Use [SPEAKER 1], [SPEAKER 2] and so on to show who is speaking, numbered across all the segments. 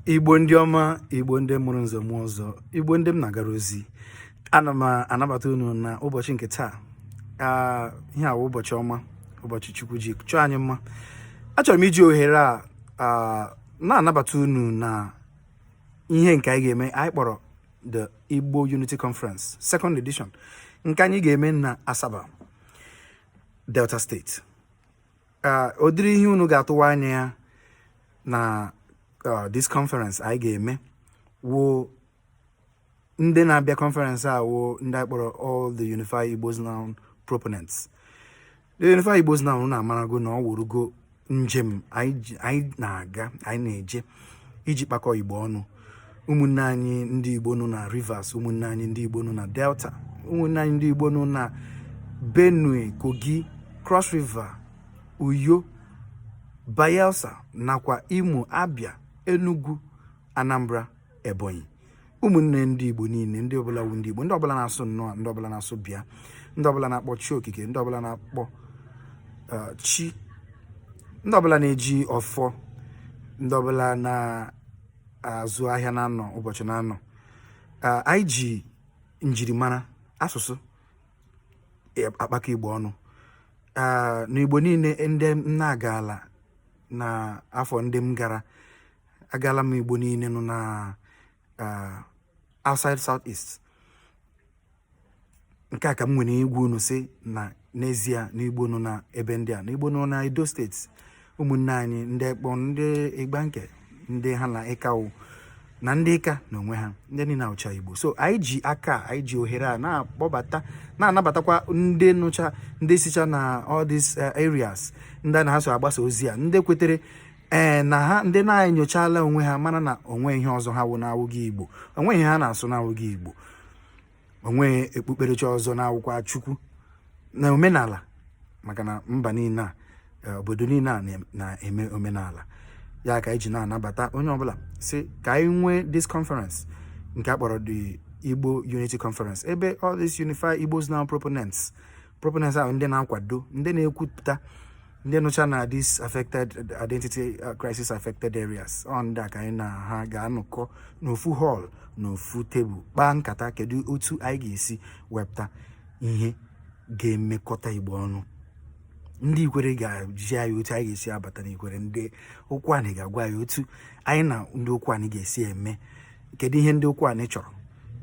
[SPEAKER 1] Igbo ndị ọma, Igbo ndị mụrụ nze mụọ ọzọ, Igbo ndị m na-agara ozi, ana m anabata unu na ụbọchị nke taa. Ihe a wụ ụbọchị ọma, ụbọchị Chukwu ji chọọ anyị mma. Achọrọ m iji ohere a na-anabata unu na ihe nke anyị ga-eme anyị kpọrọ the Igbo Unity Conference second edition, nke anyị ga-eme na Asaba, Delta State. Ụdịrị ihe unu ga-atụwa anya ya na this conference anyị ga-eme wụ ndị na-abịa conference a wụ ndị anyị kpọrọ all the Unified Igbos Now proponents. The Unified Igbos Now na-amarago na ọ wụrụgo njem anyị na-aga, anyị na-eje iji kpakọ Igbo ọnụ, ụmụnne anyị ndị Igbo nọ na Rivers, ụmụnne anyị ndị Igbo nọ na Delta, ụmụnne anyị ndị Igbo nọ na Benue, Kogi, Cross River, Uyo, Bayelsa nakwa Imo, Abia, Enugu, Anambra, Ebonyi, ụmụnne ndị Igbo niile, ndị ọbụla wu ndị Igbo, ndị ọbụla na-asụ nnọọ, ndị ọbụla na-asụ bịa, ndị ọbụla na-akpọ chi okike, ndị ọbụla na-akpọ chi, ndị ọbụla na-eji ọfọ, ndị ọbụla na-azụ ahịa na-anọ ụbọchị na-anọ. Anyị ji njirimara asụsụ akpakọ Igbo ọnụ n'Igbo niile. Ndị m na-agala na afọ ndị m gara, agala m Igbo niile nọ na outside South East. Nke a ka m nwere igwe unu si na n'ezie na Igbo nọ na ebe ndị a, na Igbo nọ na Edo Steeti, ụmụnne anyị ndị Ekpọ, ndị Igbanke, ndị ha na Ịkawu na ndị Ịka na onwe ha, ndị niile awụcha Igbo. So anyị ji aka, anyị ji ohere a na-akpọbata, na-anabatakwa ndị nụcha, ndị sicha na all these areas, ndị a na ha so agbasa ozi a, ndị kwetere ee na ha, ndị na-enyochala onwe ha mara na onwe ihe ọzọ ha wụ na-awụghị Igbo, onwe ihe ha na-asụ na-awụghị Igbo, onwe okpukperechi ọzọ na-awụkwa Chukwu na omenala, maka na mba niile a, obodo niile a na-eme omenala ya. Ka anyị ji na-anabata onye ọbụla si ka anyị nwee this conference nke a kpọrọ the Igbo Unity Conference, ebe all these Unified Igbos Now proponents ahụ, ndị na-akwado, ndị na-ekwupụta, ndị nụcha na this affected identity crisis affected areas, ọ ndị a ka anyị na ha ga-anọkọ n'ofu hall, n'ofu tebụl, kpaa nkata kedu otu anyị ga-esi wepụta ihe ga-emekọta Igbo ọnụ. Ndị Ikwere ga-ji anyị otu anyị ga-esi abata n'Ikwere, ndị Ụkwụanị ga-agwa anyị otu anyị na ndị Ụkwụanị ga-esi eme, kedu ihe ndị Ụkwụanị chọrọ,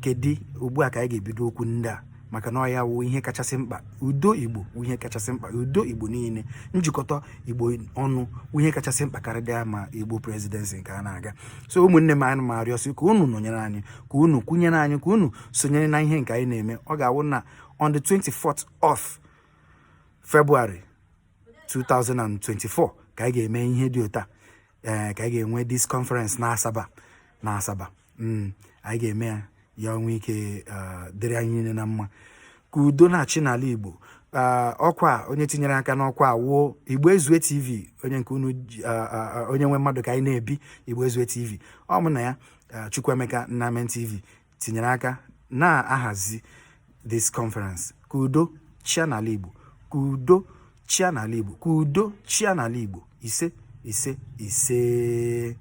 [SPEAKER 1] kedu ugbu a ka anyị ga-ebido okwu ndị a, maka na ọ ya wụ ihe kachasị mkpa. Udo Igbo wụ ihe kachasị mkpa, udo Igbo niile, njikọta Igbo ọnụ wụ ihe kachasị mkpa karịa ma Igbo presidency nke a na-aga. So ụmụnne m, anyị ma arịọsị ka unu nọnyere anyị, ka unu kwunyere anyị, ka unu sonyere na ihe nke anyị na-eme. Ọ ga-awụ na on the 24th of February 2024 ka anyị ga-eme ihe dị otu a, ee, ka anyị ga-enwe this conference na Asaba, na Asaba. Anyị ga-eme ya, ya nwee ike dịrị anyị niile na mma, ka udo na-achị n'ala Igbo. Ọkwa onye tinyere aka n'ọkwa a wuo Igbo Ezue TV, onye nke unu onye nwe mmadụ ka anyị na-ebi Igbo Ezue TV. Ọ mụ na ya, Chukwuemeka Nnamen TV, tinyere aka na-ahazi this conference. Ka udo chia n'ala Igbo, ka udo chia n'ala Igbo, ka udo chia n'ala Igbo. Ise, ise, ise.